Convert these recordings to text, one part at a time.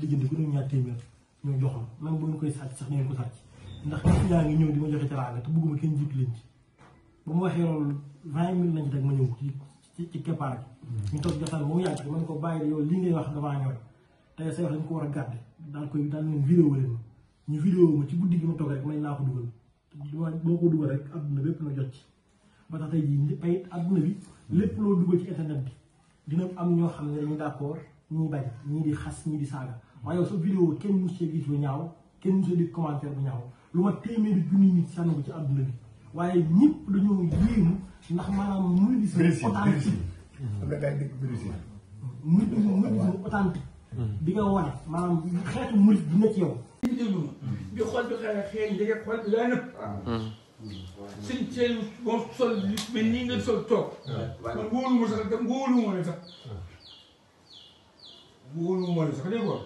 jënd ku ne ñaar téeméer ñoo jox la même bu ñu koy sàcc sax ngeen ko sàcc ndax nit ñaa ngi ñëw di ma joxe teraanga te bëgguma kenn jiitu leen ci ba mu waxee loolu 20 000 lañ ci teg ma ñëw ci keppaar gi ñu toog jotaan ba mu yàgg man ko bàyyi yow li ngay wax damaa ñor tey say wax dañ ko war a gàdde daal leen vidéo leen ñu vidéo ma ci guddi gi ma toog rek may naa ko dugal boo ko dugal rek adduna bépp na jot ci ba tax tey jii ay adduna bi lépp loo dugal ci internet bi dina am ñoo xam ne dañuy d'accord ñii bañ ñii di xas ñii di saaga waaye yow sa vidéo kenn mu see gis bu ñaaw kenn mu see di commentaire bu ñaaw lu ma téeméeri junni nit sànni ko ci adduna bi waaye ñëpp dañoo yéemu ndax maanaam muy di sa authentique muy authentique bi nga wane maanaam xeetu murit bi na ci yow bi xool bi xeeñ dégg xool bi laa nëpp sëñ Thierno boo sol mais nii nga sol toog man wóolu ma sax wóolu ma la sax wóolu ma la sax dégg nga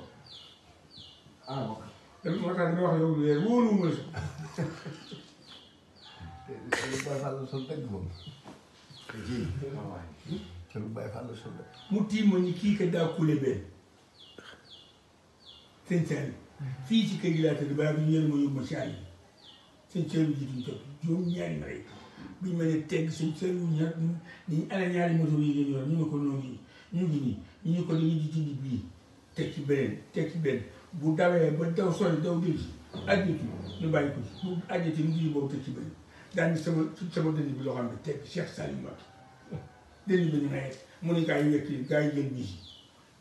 dafa moo tax dama wax yow lu leer wóolu ma la sax mu tiim ma ni kii ka daa kule benn sëñ Thierno fii ci kër gi laa tëdd baa bi ñu yéen ma yóbbu ma si àll bi sëñ Thierno jiituñ topp juróom-ñaari ma rek biñu ma ne tegg sëñ Thierno ñaar ni ana ñaari moto yi ngeen yor ñu ne ko noo ngi ñu ngi nii ñu ne ko dañuy di dindi bii teg ci benn bu dawee ba daw sori daw dil si ajjati ñu bàyyi ko ci bu ajjati ñu dindi boobu teg ci benn daal ni sama dënn bi loo xam ne teg Cheikh Salim Mbacké dënn bi ñu mayee mu ne gaa yi wekki gaa yi jël bii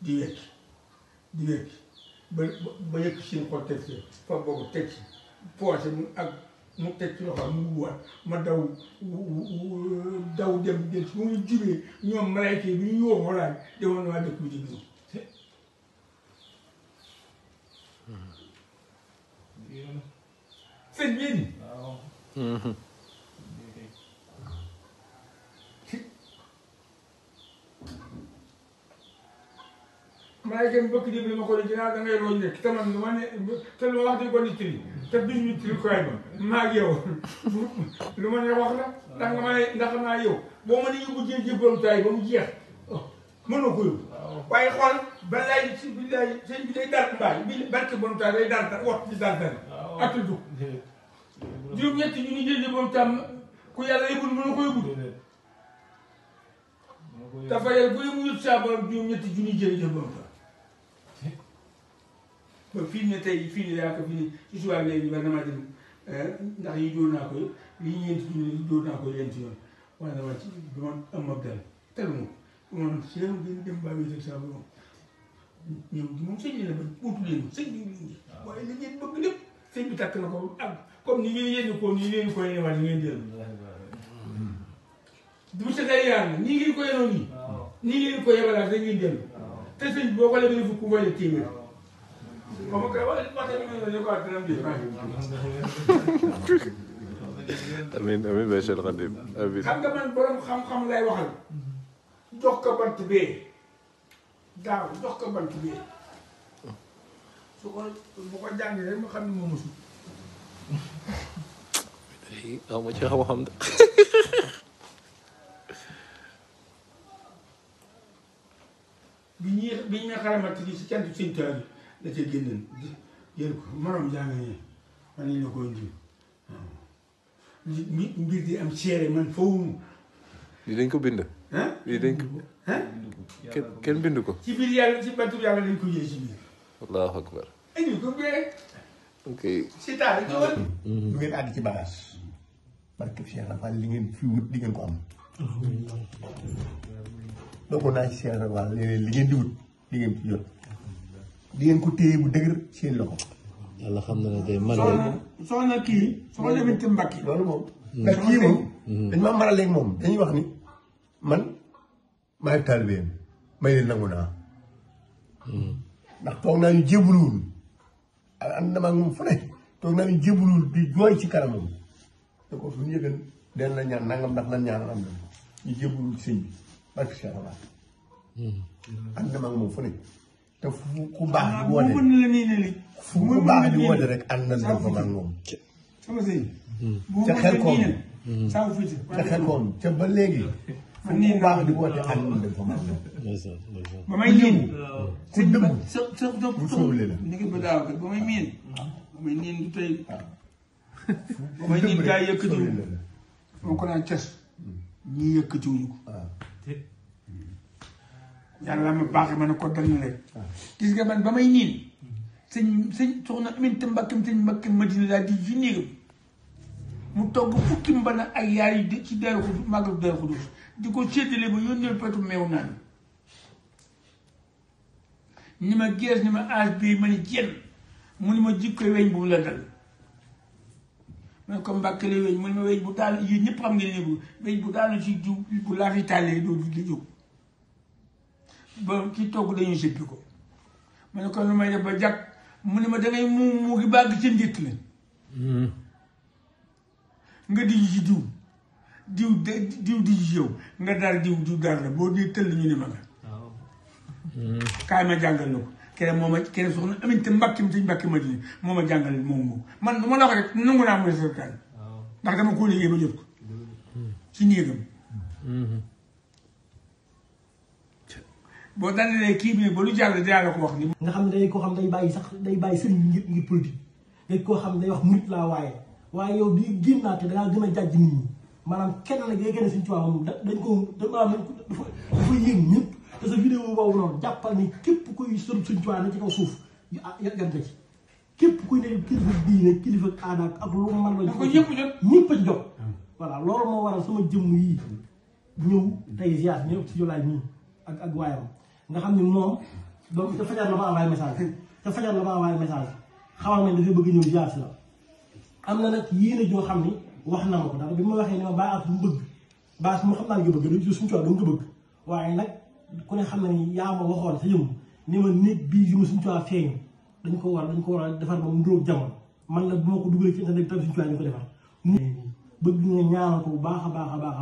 di wekki ba yëkk seen xol teg ci fa boobu teg ci poosé mu teg ci loxo mu waat ma daw dem jël si mu ngi jubee ñoom malayka yi bi ñu yoo xoolaay demoon waa dëkk bi di gis sëñ bi ni malayka mi bëkk démb ma ko ne ginnaaw da ngay roñ rek te man ma ne te lu ma wax di ko nit tri te bis nit tri koy ba maa ak yow lu ma ne wax la ndax nga ma ne ndax naa yow boo ma ne yóbbu jébbalu taay ba mu jeex mënoo ko yóbbu waaye xool balay si billaay sëñ bi day dal mbaay bi barke borom taay day dal wax ci dal dal atul dug juróom-ñetti ñu ni jël borom tam ku yàlla yëbul mënoo ko yóbbu dafa yel bu yëmu yët saa borom juróom-ñetti junni jël borom tam ba fii ne tey fii ne yaa ko fii ne ci suba léegi ba dama dem ndax yi dóor naa ko lii ñeenti junni yi dóor naa ko yenti yoon waaye dama ci dama am ab dal telu ma moom si leen gën dem baa wéetal saa borom ñëw moom sëñ bi ne ba utu leen sëñ bi waaye li ngeen bëgg lépp sëñ bi takk na ko ak comme ni ngeen yéene ko nii ngeen ko yenewaat ngeen dellu du sa day yaar na nii ngeen ko yenoo nii nii ngeen ko yebalaat da ngeen dellu te sëñ bi boo ko lebee fukk mooy téeméer moom kay wax ne ko amiin amiin Cheikh Khadim amiin. xam nga man borom xam-xam lay waxal jox ko bant bee daaw jox ko bant bee su ko bu ko jàngee rek ma xam ne moo mosul. aw ma ci xam-xam de. bi ñu xaramat gi si cant sëñ taal la ca génnoon jël ko morom jàng ne man nañ la ko indi waaw mbir di am seere man foofu. lii dañ ko bind. lii dañ ko. kenn bind ko. ci biir yàlla ci bantu yàlla lañ ko jëlee ci biir. allahu akbar. indi ko bee. ok. si taal ci woon. lu ngeen àgg ci bagage. barke Cheikh Rafal li ngeen fi wut di ngeen ko am. donc naa ci Cheikh Rafal léeg-léeg li ngeen di wut di ngeen ci jot. di ngeen ko téye bu dëgër seen loxo. yàlla xam na ne day man soxna kii soxna Bintu Mbacke. loolu moom. ndax kii moom. dañ ma maral léegi moom dañuy wax ni man maay taalibeem may leen nangu naa. ndax toog naa ñu jébbaluwul ànd na ma ak moom fu ne toog naa ñu jébbaluwul di jooy ci kanamam te ko suñu yëgal den la ñaan nangam ndax lan ñaanal am na ñu jébbaluwul sëñ bi barke Cheikh Abba ànd na ma ak moom fu ne te fu ku baax di woote fu ku baax di woote rek ànd na ko ma ak moom sama sëñ. ca xel koom ca xel koom ca ba léegi man nii baax di woote ànd dem fa man ba may niin ku dëmm sa mu sóole la ni ngi ba daaw kat ba may miin du tey ba may niin gaa yëkkatiwu moo ko naan cas ñii yëkkatiwuñu ko yàlla ma baaxee ma ne ko dal na rek gis nga man ba may niin sëñ soxna Aminta Mbakke Madina daal di fi néegam mu togg fukki mbana ak yaay yi ci Daaru Xudoos màggal Daaru Xudoos di ko séddale ba yónneel petu meew naan ni ma gees ni ma aas bii ma ni jenn mu ni ma jikkoy weñ bu mu la dal ma ne ko mbàkkale weñ mu ni ma weñ bu daal yéen ñëpp xam ngeen ne weñ bu daal ci jiw bu laa fi tàllee doo di jóg ba ki togg dañuy séppi ko ma ne ko lu may def ba jàkk mu ni ma dangay mu ngi bàgg ca njëkk la nga di ci diw di ci yow nga dar diw dar la boo dee tëll ñu ne ma nga kaay ma jàngal la ko keneen moo ma keneen soxna Aminta Mbakke Madina moo ma jàngal moom man du ma la wax rek nangu naa mu ne sarkaan ndax dama koo liggéey ba jot ko ci néegam boo daanee kii bi ne ba lu jàll dinaa la ko wax ni nga xam ne day koo xam day bàyyi sëriñ ngir politique day koo xam day wax murit laa waaye yow di génnaate dangaa gën a jàjj nit ñi maanaam kenn nag day gën a suñu tubaab moom dañ ko dafa yéeg ñëpp te sa vidéo boobu noonu jàppal ni képp kuy suñu tubaab na ci kaw suuf yar nga ci képp kuy ne kilifa diine kilifa aada ak lu mën la ko ñëpp a ci jot voilà loolu moo waral sama jëmm yi ñëw tey ziar ñëw ci jolaay ñii ak waayam nga xam ni moom donc te fajar la ma envoyé message xamal nañ dafay bëgg ñëw ziar si la am na nag yéene joo xam ni wax na ma ko ndax bi ma waxee ni ma bàyyi at mu bëgg baa su ma xam naa nga bëgg dañ suñu coow da nga bëgg waaye nag ku ne xam na ni yaa ma waxoon sa yëngu ni ma néeg bii yu ma suñu coow feeñ dañ ko war a defar ba mu ndóog jamono man nag bu ma ko dugalee ci internet tam suñu coow ñu ko defar bëgg nga ñaanal ko bu baax a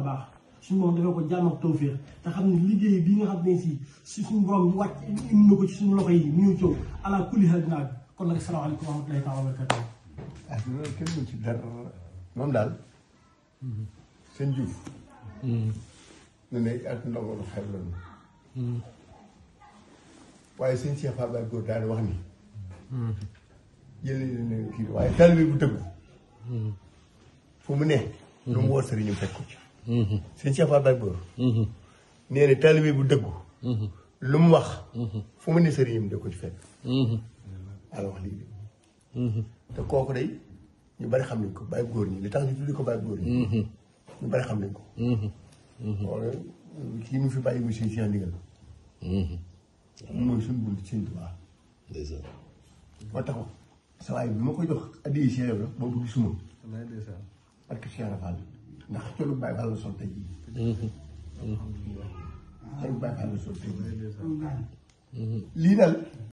baax suñu moom defee ko jàmm ak tawféex te xam ne liggéey bii nga xam ne si suñu borom wàcc indi na ko ci suñu loxo yi mu ñëw coow ala kulli xel dinaa bi kon nag salaamaaleykum wa rahmatulahi taala wa barakatuh loolu kenn mu ci dara moom daal seen Diouf ne ne ak ndongo lu xel loolu waaye seen Cheikh Fall góor daal wax ni jëlee ne kii waaye taalibe bu dëggu fu mu ne lu mu woo sëriñam fekk ko ci seen Cheikh Fall góor nee na taalibe bu dëggu lu mu wax fu mu ne sëriñam da ko ci fekk ala wax lii te kooku day ñu bari xam nañ ko bàyyi góor ñi li tax ñu tuddi ko bàyyi góor ñi ñu bari xam nañ ko wala kii mu fi bàyyi mu si Cheikh Ndigal mooy suñu bunt Sëñ Tuubaa moo tax sa waay bi ma ko jox addiya Cheikh la boobu gisuma parce que Cheikh Rafal ndax colu Baye Fall la sol tey jii colu Baye Fall la sol tey jii lii daal